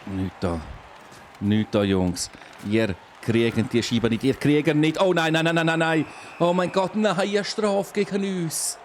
Nicht da. Nicht da, Jungs. Ihr kriegt die Scheibe nicht. Ihr kriegt nicht. Oh nein, nein, nein, nein, nein. Oh mein Gott, nein, eine Strafe gegen uns.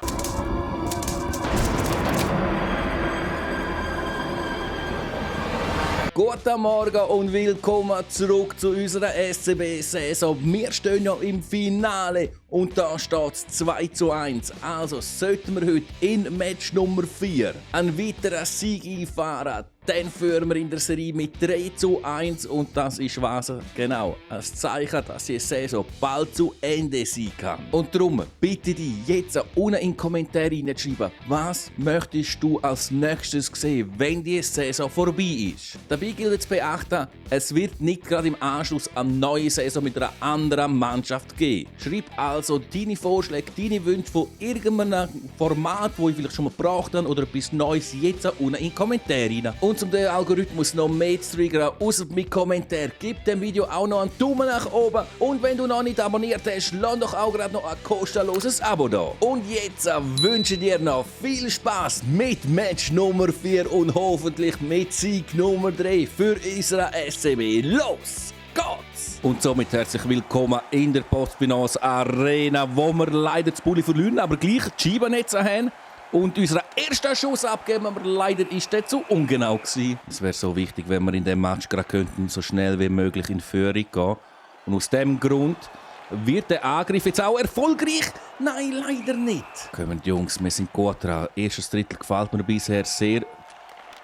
Guten Morgen und willkommen zurück zu unserer SCB-Saison. Wir stehen ja im Finale und da steht es 2:1. Also sollten wir heute in Match Nummer 4 einen weiteren Sieg einfahren. Dann führen wir in der Serie mit 3:1 und das ist was genau ein Zeichen, dass die Saison bald zu Ende sein kann. Und darum bitte dich jetzt unten in die Kommentare hineinschreiben, was möchtest du als nächstes sehen, wenn die Saison vorbei ist. Dabei gilt zu beachten, es wird nicht gerade im Anschluss an eine neue Saison mit einer anderen Mannschaft geben. Schreib also deine Vorschläge, deine Wünsche von irgendeinem Format, das ich vielleicht schon mal gebraucht habe oder etwas Neues jetzt unten in die Kommentare hinein. Und um den Algorithmus noch mehr zu triggern, außer mit Kommentaren, gib dem Video auch noch einen Daumen nach oben. Und wenn du noch nicht abonniert hast, lass doch auch gerade noch ein kostenloses Abo da. Und jetzt wünsche ich dir noch viel Spaß mit Match Nummer 4 und hoffentlich mit Sieg Nummer 3 für unsere SCB. Los geht's! Und somit herzlich willkommen in der Postfinance Arena, wo wir leider das Bulli verlieren, aber gleich die Scheibenetz haben. Und unseren ersten Schuss abgeben, aber leider ist der zu ungenau gewesen. Es wäre so wichtig, wenn wir in dem Match gerade könnten, so schnell wie möglich in Führung gehen. Und aus dem Grund wird der Angriff jetzt auch erfolgreich? Nein, leider nicht. Kommen die Jungs, wir sind gut dran. Erstes Drittel gefällt mir bisher sehr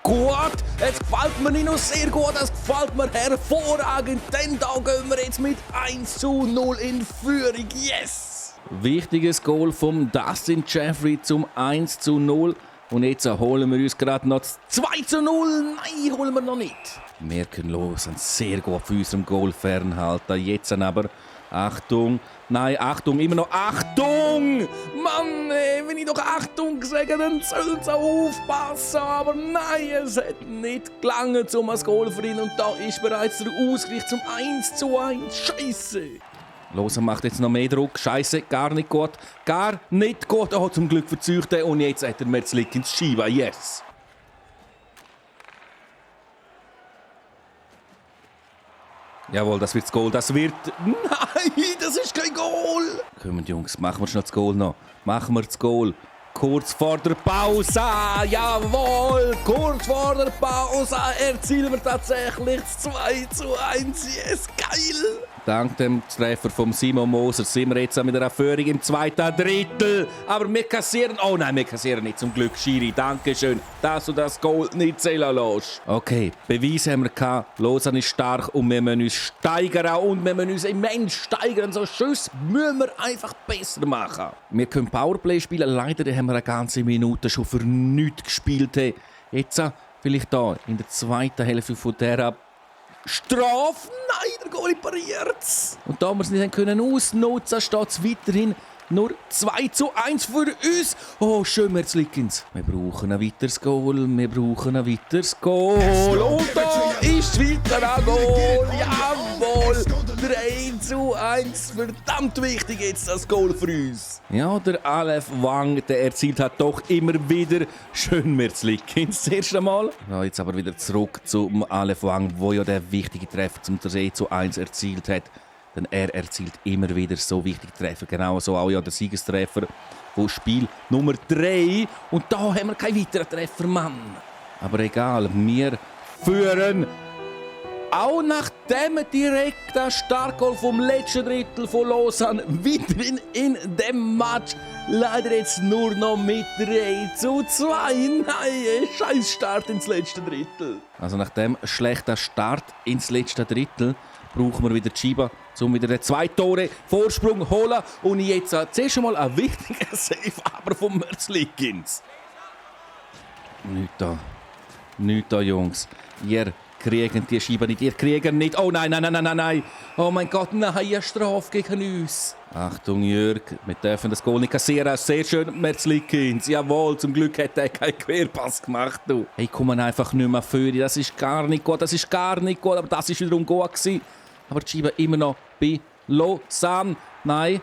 gut. Es gefällt mir nicht nur sehr gut, es gefällt mir hervorragend. Denn da gehen wir jetzt mit 1:0 in Führung. Yes! Wichtiges Goal vom Dustin Jeffrey zum 1:0. Und jetzt holen wir uns gerade noch das 2:0. Nein, holen wir noch nicht. Wir können los und sehr gut für unserem Goal fernhalten. Jetzt aber Achtung. Nein, Achtung, immer noch Achtung! Mann, wenn ich doch Achtung sage, dann soll es auch aufpassen. Aber nein, es hat nicht gelangt, um ein Goal für ihn. Und da ist bereits der Ausgleich zum 1:1. Scheiße! Los, er macht jetzt noch mehr Druck. Scheiße, gar nicht gut. Gar nicht gut. Oh, zum Glück verzeugt er. Und jetzt hat er Merzlik ins Schieben. Yes! Jawohl, das wird das Goal. Das wird... Nein, das ist kein Goal! Kommen Jungs, machen wir schnell das Goal noch. Machen wir das Goal. Kurz vor der Pause. Jawohl, kurz vor der Pause erzielen wir tatsächlich das 2:1. Yes, geil! Dank dem Treffer von Simon Moser sind wir jetzt mit einer Führung im zweiten Drittel. Aber wir kassieren... Oh nein, wir kassieren nicht, zum Glück. Schiri, danke schön, dass du das Goal nicht zählen lässt. Okay, Beweise haben wir gehabt. Lausanne ist stark und wir müssen uns steigern. Und wir müssen uns immens steigern. So Schüsse müssen wir einfach besser machen. Wir können Powerplay spielen. Leider haben wir eine ganze Minute schon für nichts gespielt. Jetzt vielleicht da in der zweiten Hälfte von dieser Strafe. Nein, der Goalie pariert's. Und da wir es nicht ausnutzen, steht es weiterhin nur 2:1 für uns. Oh, schön, Merzlikins. Wir brauchen ein weiteres Goal. Wir brauchen ein weiteres Goal. Und da ist weiter ein Goal. Jawohl. 3:1. Verdammt wichtig jetzt das Goal für uns. Ja, der Aleph Wang, der erzielt hat doch immer wieder schön Merzlikins das erste Mal. Ja, jetzt aber wieder zurück zum Aleph Wang, wo ja der wichtige Treffer zum 3:1 erzielt hat. Denn er erzielt immer wieder so wichtige Treffer. Genauso auch ja der Siegestreffer von Spiel Nummer 3. Und da haben wir keinen weiteren Treffer, Mann. Aber egal, wir führen auch nach dem direkten Startgoal vom letzten Drittel von Lausanne weiterhin in dem Match. Leider jetzt nur noch mit 3:2. Nein, scheiß Start ins letzte Drittel. Also nach dem schlechten Start ins letzte Drittel brauchen wir wieder die Scheibe, um wieder den 2 Tore Vorsprung zu holen. Und jetzt zuerst einmal ein wichtiger Save aber von Merzlikins. Nicht da. Nicht da, Jungs. Ihr kriegt die Scheibe nicht. Ihr kriegt nicht. Oh nein, nein, nein, nein, nein. Oh mein Gott, nein, eine Strafe gegen uns. Achtung, Jörg, wir dürfen das Goal nicht kassieren. Sehr schön, Merzlikins. Jawohl, zum Glück hat er keinen Querpass gemacht. Du. Hey, kommen einfach nicht mehr für. Das ist gar nicht gut, das ist gar nicht gut. Aber das war wiederum gut gewesen. Aber die Scheibe immer noch bei Lausanne. Nein.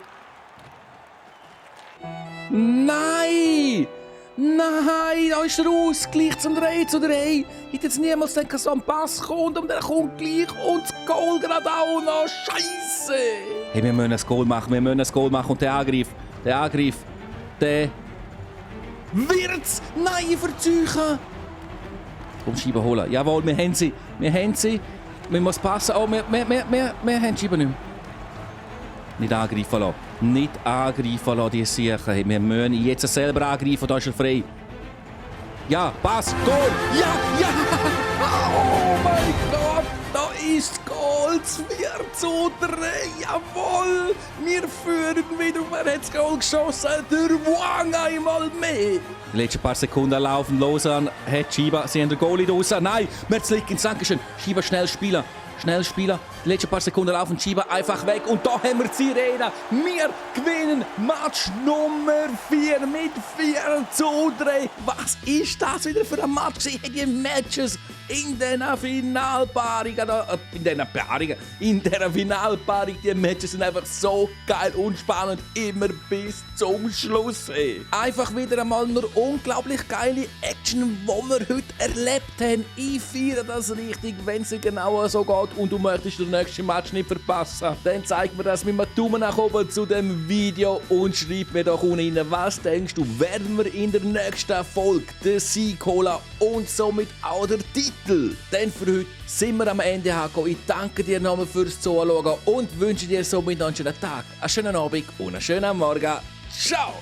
Nein! Nein, da ist der Ausgleich zum 3:3. Ich hätte jetzt niemals gedacht, dass so ein Pass kommt und der kommt gleich und das Goal gerade auch noch. Scheisse! Hey, wir müssen ein Goal machen, und der Angriff, der wird's! Nein, verzeichen! Komm, Scheibe holen. Jawohl, wir haben sie. Wir müssen passen. Oh, wir haben Scheibe nicht mehr. Nicht angreifen lassen, die Sicher. Hey, wir müssen jetzt selber angreifen, da ist er frei. Ja, Pass, Goal! Ja! Oh mein Gott, da ist das Goal, 4:3, jawohl! Wir führen wieder, wer hat das Goal geschossen? Der Wang einmal mehr! Die letzten paar Sekunden laufen los an, hat Scheibe, sie haben den Goalie draussen. Nein, Merzlikins, Dankeschön. Scheibe schnell spielen. Die letzten paar Sekunden laufen Scheibe einfach weg und da haben wir die Sirene. Wir gewinnen Match Nummer 4 mit 4:3. Was ist das wieder für ein Match? Ich hätte die Matches in dieser Finalpaarung, die Matches sind einfach so geil und spannend, immer bis zum Schluss. Einfach wieder einmal nur unglaublich geile Action, die wir heute erlebt haben. Ich feiere das richtig, wenn es genau so geht und du möchtest den nächsten Match nicht verpassen. Dann zeig mir das mit einem Daumen nach oben zu dem Video und schreib mir doch unten rein, was denkst du, werden wir in der nächsten Folge den Sieg holen und somit auch der Titel. Denn für heute sind wir am Ende angekommen. Ich danke dir nochmal fürs Zuschauen und wünsche dir somit noch einen schönen Tag, einen schönen Abend und einen schönen Morgen. Ciao!